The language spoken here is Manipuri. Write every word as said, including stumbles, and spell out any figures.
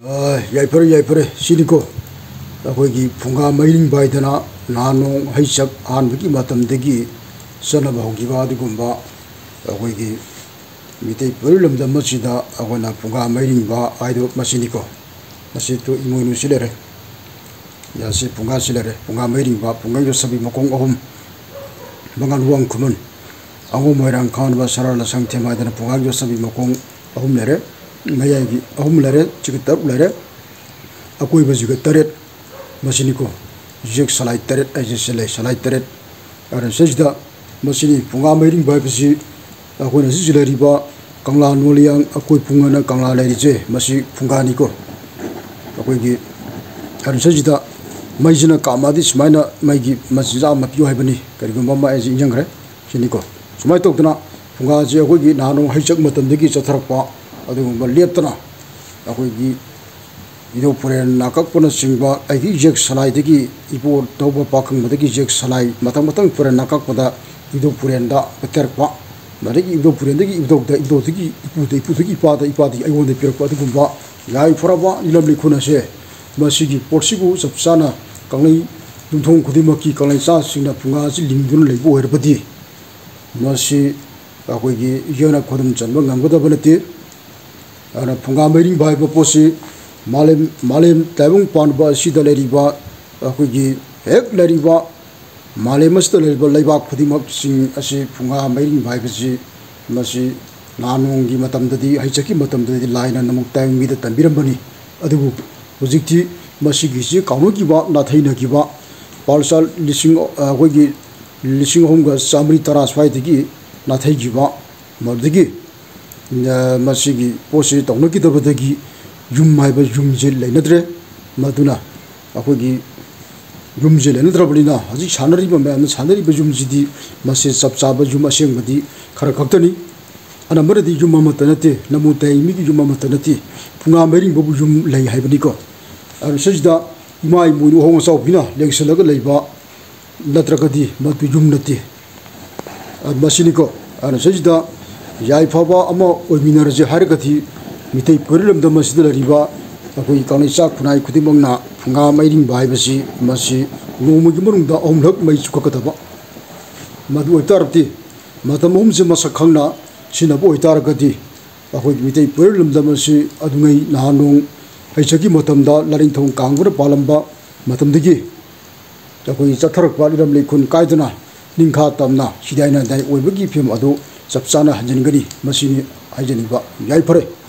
ꯑ, ꯌꯥꯏꯐꯔꯦ, ꯌꯥꯏꯐꯔꯦ꯫ ꯁꯤꯅꯤꯀꯣ, ꯑꯩꯈꯣꯏꯒꯤ ꯐꯨꯡꯒꯥ ꯃꯩꯔꯤꯡꯕ ꯍꯥꯏꯗꯅ ꯅꯍꯥꯟ ꯅꯣꯡ ꯍꯩꯆꯛ ꯑꯍꯥꯟꯕꯒꯤ ꯃꯇꯝꯗꯒꯤ ꯆꯠꯅꯕ ꯍꯧꯈꯤꯕ ꯑꯗꯨꯒꯨꯝꯕ ꯑꯩꯈꯣꯏꯒꯤ ꯃꯤꯇꯩ ꯄꯣꯏꯔꯣꯜ ꯂꯝꯗꯝ ꯑꯁꯤꯗ ꯑꯩꯈꯣꯏꯅ ꯐꯨꯡꯒꯥ ꯃꯩꯔꯤꯡꯕ ꯍꯥꯏꯗꯣ ꯃꯁꯤꯅꯤꯀꯣ꯫ ꯃꯁꯤ ꯇꯨ ꯏꯃꯣꯏꯅꯨꯁꯤ ꯂꯩꯔꯦ꯫ ꯌꯥꯁꯤ ꯐꯨꯡꯒꯥꯁꯤ ꯂꯩꯔꯦ꯫ ꯐꯨꯡꯒꯥ ꯃꯩꯔꯤꯡꯕ, ꯐꯨꯡꯒꯥ ꯌꯣꯠꯁꯕꯤ ꯃꯈꯣꯡ ꯑꯍꯨꯝ, ꯃꯉꯥꯜ ꯋꯥꯡ ꯈꯨꯃꯟ, ꯑꯉꯣꯝ ꯃꯣꯏꯔꯥꯡ ꯈꯥꯡꯅꯕ ꯁꯔꯥ ꯂꯁꯪ ꯊꯦꯝ ꯍꯥꯏꯗꯅ ꯐꯨꯡꯒꯥ ꯌꯣꯠꯁꯕꯤ ꯃꯈꯣꯡ ꯑꯍꯨꯝ ꯂꯩꯔꯦ꯫ ꯃꯌꯥꯏꯒꯤ ꯑꯍꯨꯝ ꯂꯩꯔꯦ, ꯆꯤꯒ ꯇꯔꯨꯛ ꯂꯩꯔꯦ, ꯑꯀꯣꯏꯕꯁꯤꯒ ꯇꯔꯦꯠ꯫ ꯃꯁꯤꯅꯤꯀꯣ, ꯌꯦꯛ ꯁꯂꯥꯏ ꯇꯔꯦꯠ ꯍꯥꯏꯁꯦ ꯁꯤ ꯂꯩ, ꯁꯂꯥꯏ ꯇꯔꯦꯠ꯫ ꯑꯗꯨꯅ ꯁꯤꯗꯩꯁꯤꯗ ꯃꯁꯤꯅꯤ ꯐꯨꯡꯒꯥ ꯃꯩꯔꯤꯡꯕ ꯍꯥꯏꯕꯁꯤ ꯑꯩꯈꯣꯏꯅ ꯍꯧꯖꯤꯛ ꯍꯧꯖꯤꯛ ꯂꯩꯔꯤꯕ ꯀꯪꯂꯥ ꯅꯣꯂꯤꯌꯥꯡ ꯑꯀꯣꯏ ꯐꯨꯡ ꯑꯅ ꯀꯪꯂꯥ ꯂꯩꯔꯤꯁꯦ, ꯃꯁꯤ ꯐꯨꯡꯒꯥꯅꯤꯀꯣ꯫ ꯑꯩꯈꯣꯏꯒꯤ ꯑꯗꯨꯅ ꯁꯤꯗꯩꯁꯤꯗ ꯃꯩꯁꯤꯅ ꯀꯥꯝꯃꯛꯑꯗꯤ ꯁꯨꯃꯥꯏꯅ ꯃꯩꯒꯤ ꯃꯆꯤꯟꯖꯥꯛ ꯑꯃ ꯄꯤꯌꯨ ꯍꯥꯏꯕꯅꯤ꯫ ꯀꯔꯤꯒꯨꯝꯕ ꯑꯃ ꯑꯩꯁꯦ ꯏꯪꯖꯪꯈ꯭ꯔꯦ꯫ ꯁꯤꯅꯤꯀꯣ꯫ ꯁꯨꯃꯥꯏꯅ ꯇꯧꯗꯅ ꯐꯨꯡꯒꯥꯁꯤ ꯑꯩꯈꯣꯏꯒꯤ ꯅꯍꯥꯟ ꯍꯩꯆꯛ ꯃꯇꯝꯗꯒꯤ ꯆꯠꯊꯔꯛꯄ ꯑꯗꯨꯒꯨꯝꯕ ꯂꯦꯞꯇꯅ ꯑꯩꯈꯣꯏꯒꯤ ꯏꯙꯧ ꯄꯨꯔꯦꯜ ꯅꯥꯀꯛꯄꯅꯆꯤꯡꯕ ꯑꯩꯒꯤ ꯌꯦꯛ ꯁꯂꯥꯏꯗꯒꯤ ꯏꯕꯣ ꯇꯧꯕ ꯄꯥꯈꯪꯕꯗꯒꯤ ꯌꯦꯛ ꯁꯂꯥꯏ ꯃꯊꯪ ꯃꯊꯪ ꯄꯨꯔꯦꯜ ꯅꯥꯀꯛꯄꯗ ꯏꯙꯧ ꯄꯨꯔꯦꯜꯗ ꯄꯤꯊꯔꯛꯄ, ꯃꯗꯒꯤ ꯏꯙꯧ ꯄꯨꯔꯦꯜꯗꯒꯤ ꯏꯙꯧꯗ, ꯏꯙꯧꯗꯒꯤ ꯏꯄꯨꯗ, ꯏꯄꯨꯗꯒꯤ ꯏꯄꯥꯗ, ꯏꯄꯥꯗꯒꯤ ꯑꯩꯉꯣꯟꯗ ꯄꯤꯔꯛꯄ ꯑꯗꯨꯒꯨꯝꯕ ꯌꯥꯏꯐꯔꯕ ꯏꯂꯝ ꯂꯩꯈꯣꯟ ꯑꯁꯦ ꯃꯁꯤꯒꯤ ꯄꯣꯠꯁꯤꯕꯨ ꯆꯞ ꯆꯥꯅ ꯀꯪꯂꯩ ꯌꯨꯝꯊꯣꯡ ꯈꯨꯗꯤꯡꯃꯛꯀꯤ ꯀꯪꯂꯩꯆꯥꯁꯤꯡꯅ ꯐꯨꯡꯒꯥ ꯑꯁꯤ ꯂꯤꯡꯗꯨꯅ ꯂꯩꯕ ꯑꯣꯏꯔꯕꯗꯤ ꯃꯁꯤ ꯑꯩꯈꯣꯏꯒꯤ ꯏꯀꯥꯏꯅ ꯈꯨꯗꯨꯝ ꯆꯟꯕ ꯉꯝꯒꯗꯕ ꯅꯠꯇꯦ꯫ ꯑꯗꯨꯅ ꯐꯨꯡꯒꯥ ꯃꯩꯔꯤꯡꯕ ꯍꯥꯏꯕ ꯄꯣꯠꯁꯤ ꯃꯥꯂꯦꯝ, ꯃꯥꯂꯦꯝ ꯇꯥꯏꯕꯪ ꯄꯥꯟꯕ ꯑꯁꯤꯗ ꯂꯩꯔꯤꯕ ꯑꯩꯈꯣꯏꯒꯤ ꯍꯦꯛ ꯂꯩꯔꯤꯕ ꯃꯥꯂꯦꯝ ꯑꯁꯤꯗ ꯂꯩꯔꯤꯕ ꯂꯩꯕꯥꯛ ꯈꯨꯗꯤꯡꯃꯛꯁꯤꯡ ꯑꯁꯤ ꯐꯨꯡꯒꯥ ꯃꯩꯔꯤꯡꯕ ꯍꯥꯏꯕꯁꯤ ꯃꯁꯤ ꯅꯍꯥꯟ ꯅꯣꯡꯒꯤ ꯃꯇꯝꯗꯗꯤ, ꯍꯩꯆꯛꯀꯤ ꯃꯇꯝꯗꯗꯤ ꯂꯥꯏꯅ ꯅꯃꯨꯛ ꯇꯥꯏꯕꯪ ꯃꯤꯗ ꯇꯝꯕꯤꯔꯝꯕꯅꯤ꯫ ꯑꯗꯨꯕꯨ ꯍꯧꯖꯤꯛꯇꯤ ꯃꯁꯤꯒꯤꯁꯤ ꯀꯥꯎꯅꯈꯤꯕ, ꯅꯥꯊꯩꯅꯈꯤꯕ, ꯄꯥꯜꯁꯥ ꯂꯤꯁꯤꯡ, ꯑꯩꯈꯣꯏꯒꯤ ꯂꯤꯁꯤꯡ ꯑꯍꯨꯝꯒ ꯆꯥꯃꯔꯤ ꯇꯔꯥ ꯁ꯭ꯋꯥꯏꯗꯒꯤ ꯅꯥꯊꯩꯈꯤꯕ, ꯃꯗꯨꯗꯒꯤ, ꯑ, ꯃꯁꯤꯒꯤ ꯄꯣꯠꯁꯤ ꯇꯧꯅꯈꯤꯗꯕꯗꯒꯤ ꯌꯨꯝ ꯍꯥꯏꯕ ꯌꯨꯝꯁꯦ ꯂꯩꯅꯗ꯭ꯔꯦ꯫ ꯃꯗꯨꯅ ꯑꯩꯈꯣꯏꯒꯤ ꯌꯨꯝꯁꯦ ꯂꯩꯅꯗ꯭ꯔꯕꯅꯤꯅ ꯍꯧꯖꯤꯛ ꯁꯥꯟꯅꯔꯤꯕ ꯃꯌꯥꯝꯅ ꯁꯥꯟꯅꯔꯤꯕ ꯌꯨꯝꯁꯤꯗꯤ ꯃꯁꯤ ꯆꯞ ꯆꯥꯕ ꯌꯨꯝ ꯑꯁꯦꯡꯕꯗꯤ ꯈꯔ ꯈꯛꯇꯅꯤ꯫ ꯑꯅꯝꯕꯅꯗꯤ ꯌꯨꯝ ꯑꯃꯠꯇ ꯅꯠꯇꯦ, ꯅꯃꯨ ꯇꯥꯏ ꯃꯤꯒꯤ ꯌꯨꯝ ꯑꯃꯠꯇ ꯅꯠꯇꯦ, ꯐꯨꯡꯒꯥ ꯃꯩꯔꯤꯡꯕꯕꯨ ꯌꯨꯝ ꯂꯩ ꯍꯥꯏꯕꯅꯤꯀꯣ꯫ ꯑꯗꯨ ꯁꯤꯁꯤꯗ ꯏꯃꯥ ꯏꯃꯣꯏꯅꯨ ꯑꯍꯣꯡ ꯑꯆꯥꯎꯕꯤꯅ ꯂꯦꯡꯁꯤꯜꯂꯒ ꯂꯩꯕ ꯅꯠꯇ꯭ꯔꯒꯗꯤ ꯃꯗꯨ ꯌꯨꯝ ꯅꯠꯇꯦ꯫ ꯑ, ꯃꯁꯤꯅꯤꯀꯣ꯫ ꯑꯗꯨꯅ ꯁꯤꯁꯤꯗ ꯌꯥꯏꯐꯕ ꯑꯃ ꯑꯣꯏꯃꯤꯟꯅꯔꯁꯦ ꯍꯥꯏꯔꯒꯗꯤ ꯃꯤꯇꯩ ꯄꯣꯏꯔꯣꯜ ꯂꯝꯗꯝ ꯑꯁꯤꯗ ꯂꯩꯔꯤꯕ ꯑꯩꯈꯣꯏꯒꯤ ꯀꯪꯂꯩꯆꯥ ꯈꯨꯟꯅꯥꯏ ꯈꯨꯗꯤꯡꯃꯛꯅ ꯐꯨꯡꯒꯥ ꯃꯩꯔꯤꯡꯕ ꯍꯥꯏꯕꯁꯤ ꯃꯁꯤ ꯅꯣꯡꯃꯒꯤ ꯃꯅꯨꯡꯗ ꯑꯍꯨꯝꯂꯛ ꯃꯩ ꯆꯨꯈꯠꯀꯗꯕ꯫ ꯃꯗꯨ ꯑꯣꯏꯇꯥꯔꯗꯤ ꯃꯇꯝ ꯑꯍꯨꯝꯁꯦ ꯃꯁꯛ ꯈꯪꯅ ꯁꯤꯖꯤꯟꯅꯕ ꯑꯣꯏꯇꯥꯔꯒꯗꯤ ꯑꯩꯈꯣꯏꯒꯤ ꯃꯤꯇꯩ ꯄꯣꯏꯔꯣꯜ ꯂꯝꯗꯝ ꯑꯁꯤ ꯑꯗꯨꯉꯩ ꯅꯍꯥꯟ ꯅꯣꯡ ꯍꯩꯆꯛꯀꯤ ꯃꯇꯝꯗ ꯂꯥꯏꯅꯤꯡꯊꯧ ꯀꯥꯡꯕꯅ ꯄꯥꯜꯂꯝꯕ ꯃꯇꯝꯗꯒꯤ ꯑꯩꯈꯣꯏꯒꯤ ꯆꯠꯊꯔꯛꯄ ꯏꯔꯝ ꯂꯩꯈꯨꯟ ꯀꯥꯏꯗꯅ ꯅꯤꯡꯈꯥ ꯇꯝꯅ ꯁꯤꯗꯥꯏ ꯅꯥꯗꯥꯏ ꯑꯣꯏꯕꯒꯤ ꯐꯤꯕꯝ ꯑꯗꯨ ꯆꯞ ꯆꯥꯅ ꯍꯟꯖꯤꯟꯒꯅꯤ꯫ ꯃꯁꯤꯅꯤ ꯍꯥꯏꯖꯅꯤꯡꯕ꯫ ꯌꯥꯏꯐꯔꯦ꯫